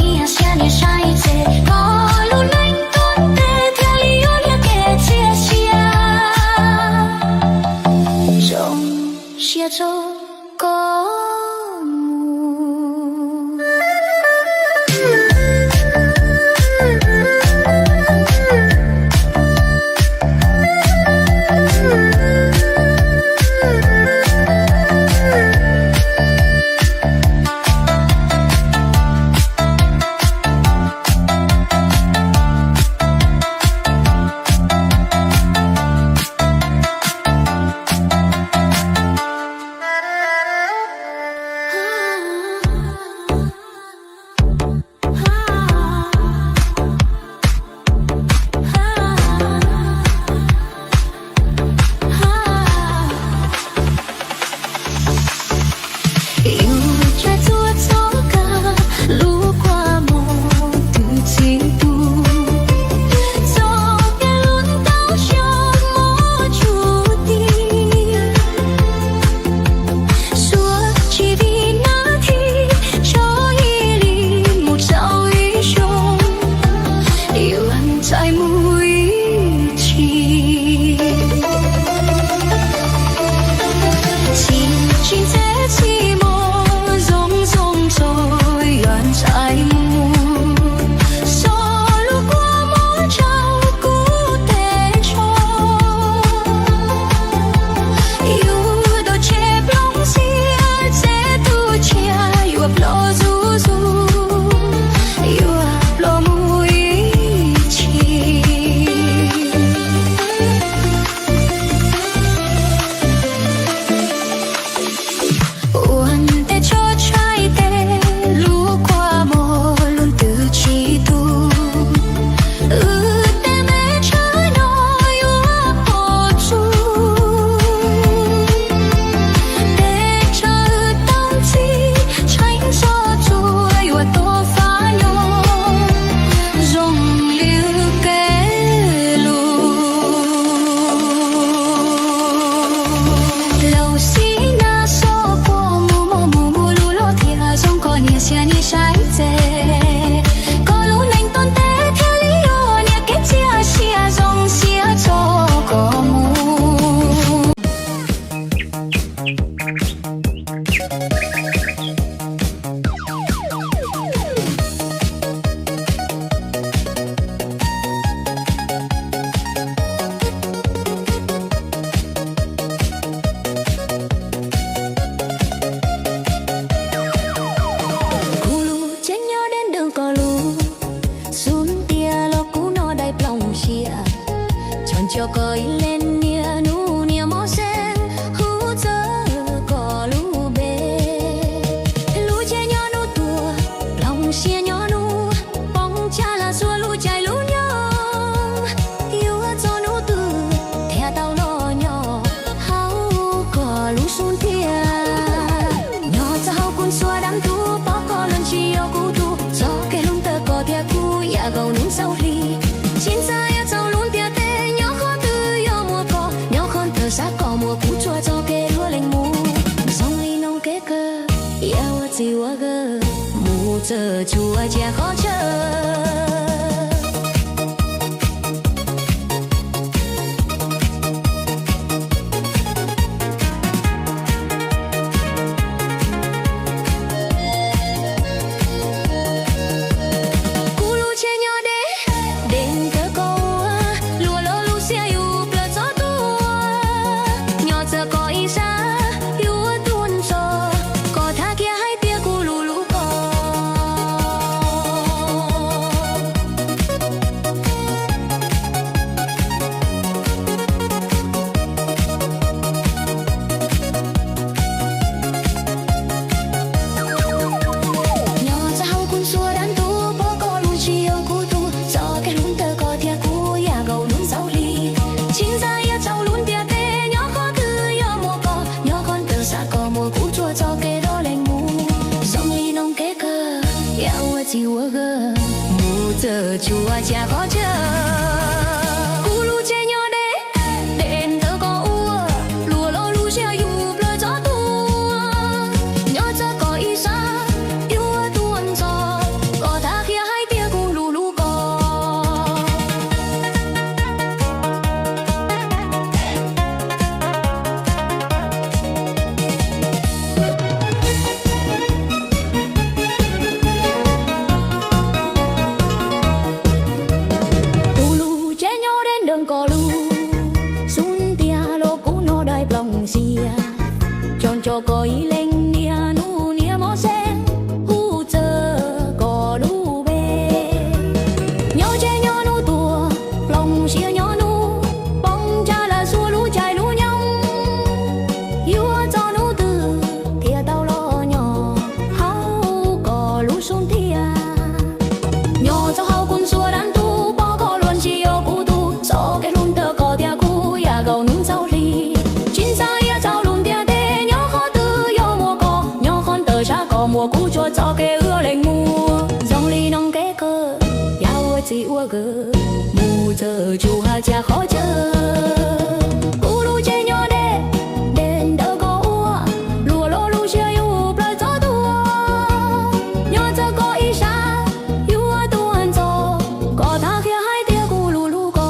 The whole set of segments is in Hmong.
Niag sia niag saib tes, koj lub neej tuaj ntev thiaj li yuav niag kev txias sia. Zoo siab tso koj mus. Yus tsuas txhob kawg lub kua muag twb tsis tu, txoj kev hlub tau xyov muab tsuj tis. Suav tsis vim nab thib tshuav ib hlis mus txog ib xyoos, yuav ntxhais mus ib txhis. Txij tsis ntxeb txij mos zoo zoo txog yuav ntxhais mus, txoj lub kua muag tsaug kuv tes tsho. Yus tau tseg plooj xiab txeb tus tsiaj yuav ploj zuj zus, yuav ploj mus ib txhis. Ua ntej tso tshaib tes, lub kua muag lub twg tsis tu. Wb tej me tshawb no yuav pom txug, tej tshawb tau ntxhi tsheej txhua txhua yuav tuag fab nyob zoo li wb kev lus. Laus xib nab xob puag mus mos mus mus lus loj thiab zoo koj niag sia niag saib tes, koj lub neej tuaj ntev thiaj li yuav niag kev txias sia zoo siab tso koj mus. Kuv lub tsev nyob deb ntawm koj lub xub ntiag los kuv noj dai plooj siab, tso nco koj ib leeg niaj hnub niaj hmo xeeb hu txog koj lub npe. Lub tsev nyob hnub tuag, plooj siab nyob hnub poob, tsa las xuas lub caij lub nyoog, yuav txog hnub twg thiaj tau los nyob hauv koj lub xub ntiag. Nyob txog hauv kuv ntxhua dab ntub, pom koj los tsis yog kuv tug, txoj kev hlub ntawm koj thiab kuv yam nkaus nub txaus hli. Tsis ntxav yuav txaus lub ntiaj teb, nyob qhov twg yuav muaj koj, nyob qhov ntawd xav koj muaj kuv tsuas txoj kev dua leej mus. Zoo li noog kev kawg, yam ua txiv ua kawg, mus txawm tsuas cia qhov chaw. Kuv lub tsev nyob deb, deb ntawm koj ua, luag los lub siab yus plawv txob tuaj. Nyob txog koj ib sab, yus ua tuaj ntxov, koj tham kiag hais tias kuv lub lub koj. Nyob txog hauv kuv ntxhua dab ntub, pom koj los tsis yog kuv tug, txoj kev hlub ntawm koj thiab kuv yam nkaus nub txaus hli. Tsis ntxav yuav txaus lub ntiaj teb, nyob qhov twg yuav muaj koj, nyob qhov ntawd xav koj muaj kuv tsuas txoj kev dua leej mus. Zoo li noog kev kawg, yam ua txiv ua kawg, mus txawm tsuas cia qhov chaw. Kuv lub tsev nyob deb, deb ntawm koj ua, luag los lub siab yus plawv txob tuaj. Nyob txog koj ib sab, yus ua tuaj ntxov, koj tham txiv ua kawg, mus txog tsuas cia qhov chaw. Kuv lub tsev nyob deb, deb ntawm koj ua, luag los lub siab yuav plawv txog tuag. Nyob txog koj ib sab, yuav tuaj ntxov, koj txhob qhia hais tias kuv hlub hlub koj.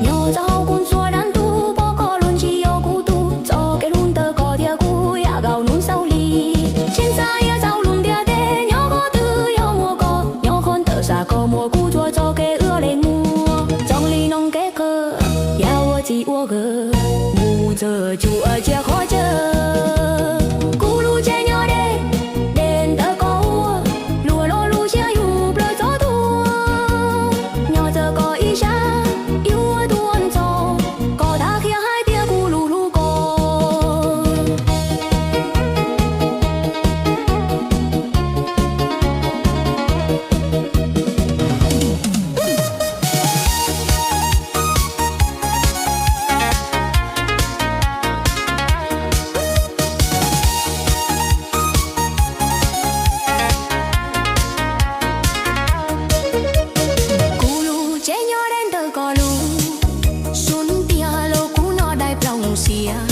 Nyob txoj hauv kuv ntxhua dab ntub, pom koj luag ntsis yog kuv tug, txoj kev hlub ntawm koj thiab kuv yav kaum hnub xaus hli. Tsis ntxhais yuav txaus lub ntiaj teb, nyob qhov twg yuav muaj koj, nyob qhov ntawd xav koj muaj kuv tsuas txoj kev ua leej muam. Txoos li Noov Kev Qawg, yam ua txiv ua kawg, mus txog tsuas cia qhov chaw. Kuv lub tsev nyob deb, deb ntawm koj ua, luag los lub siab yuav plawv txog tuag. Nyob txog koj ib sab, yuav tuaj ntxov, koj txhob qhia hais tias kuv hlub hlub koj. Kuv lub tsev nyob deb ntawm koj lub, suav tiag los kuv noj dais plooj xiab,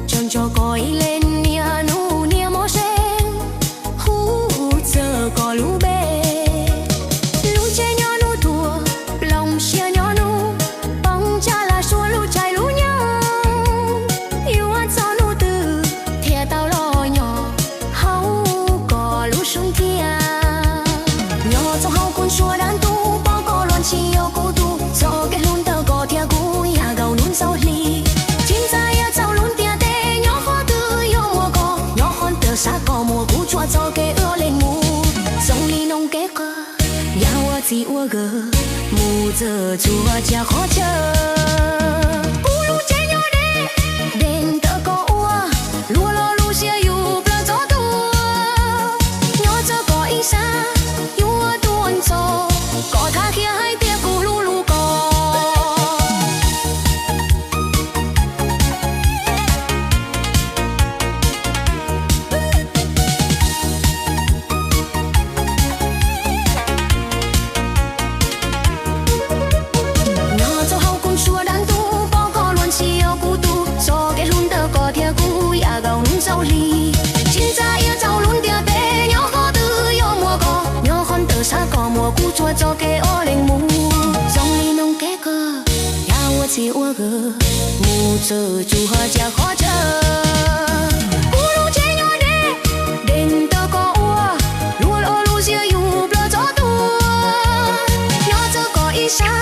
tsuas nco koj ib leeg niaj hnub niaj hmo ze, hu txog koj lub npe. Lub tsev nyob hnub tuag, plooj siab nyob hnub poob, tsam lam suav lub tshais lub nyoog, yuav txog hnub twg thiaj tau los nyob hauv koj lub suav tiag. Nyob txoj hauv kuv ntxhua dab ntub, pom koj luag ntsis yog kuv tug, txoj kev hlub ntawm koj thiab kuv yav kaum hnub xaus hli. Tsis ntxhais yuav txaus lub ntiaj teb, nyob qhov twg yuav muaj koj, nyob qhov ntawd xav koj muaj kuv tsuas txoj kev ua leej muam. Txoos li Noov Kev Qawg, yam ua txiv ua kawg, mus txog tsuas cia qhov chaw. Kuv lub tsev nyob deb, deb ntawm koj ua, luag los lub siab yuav plawv txog tuag. Nyob txog koj ib sab, yuav tuaj ntxov, koj txhob qhia hais tias kuv hlub hlub koj. Nyob txoj hauv kuv ntxhua dab ntub, pom koj luag ntsis yog kuv tug, txoj kev hlub ntawm koj thiab kuv yav kaum hnub xaus hli. Tsis ntxhais yuav txaus lub ntiaj teb, nyob qhov twg yuav muaj koj, nyob qhov ntawd xav koj muaj kuv tsuas txoj kev ua leej muam. Txoos li Noov Kev Qawg, yam ua txiv ua kawg, mus txog tsuas cia qhov chaw. Kuv lub tsev nyob deb, deb ntawm koj ua, luag los lub siab yuav plawv txog tuag. Nyob txog koj ib sab,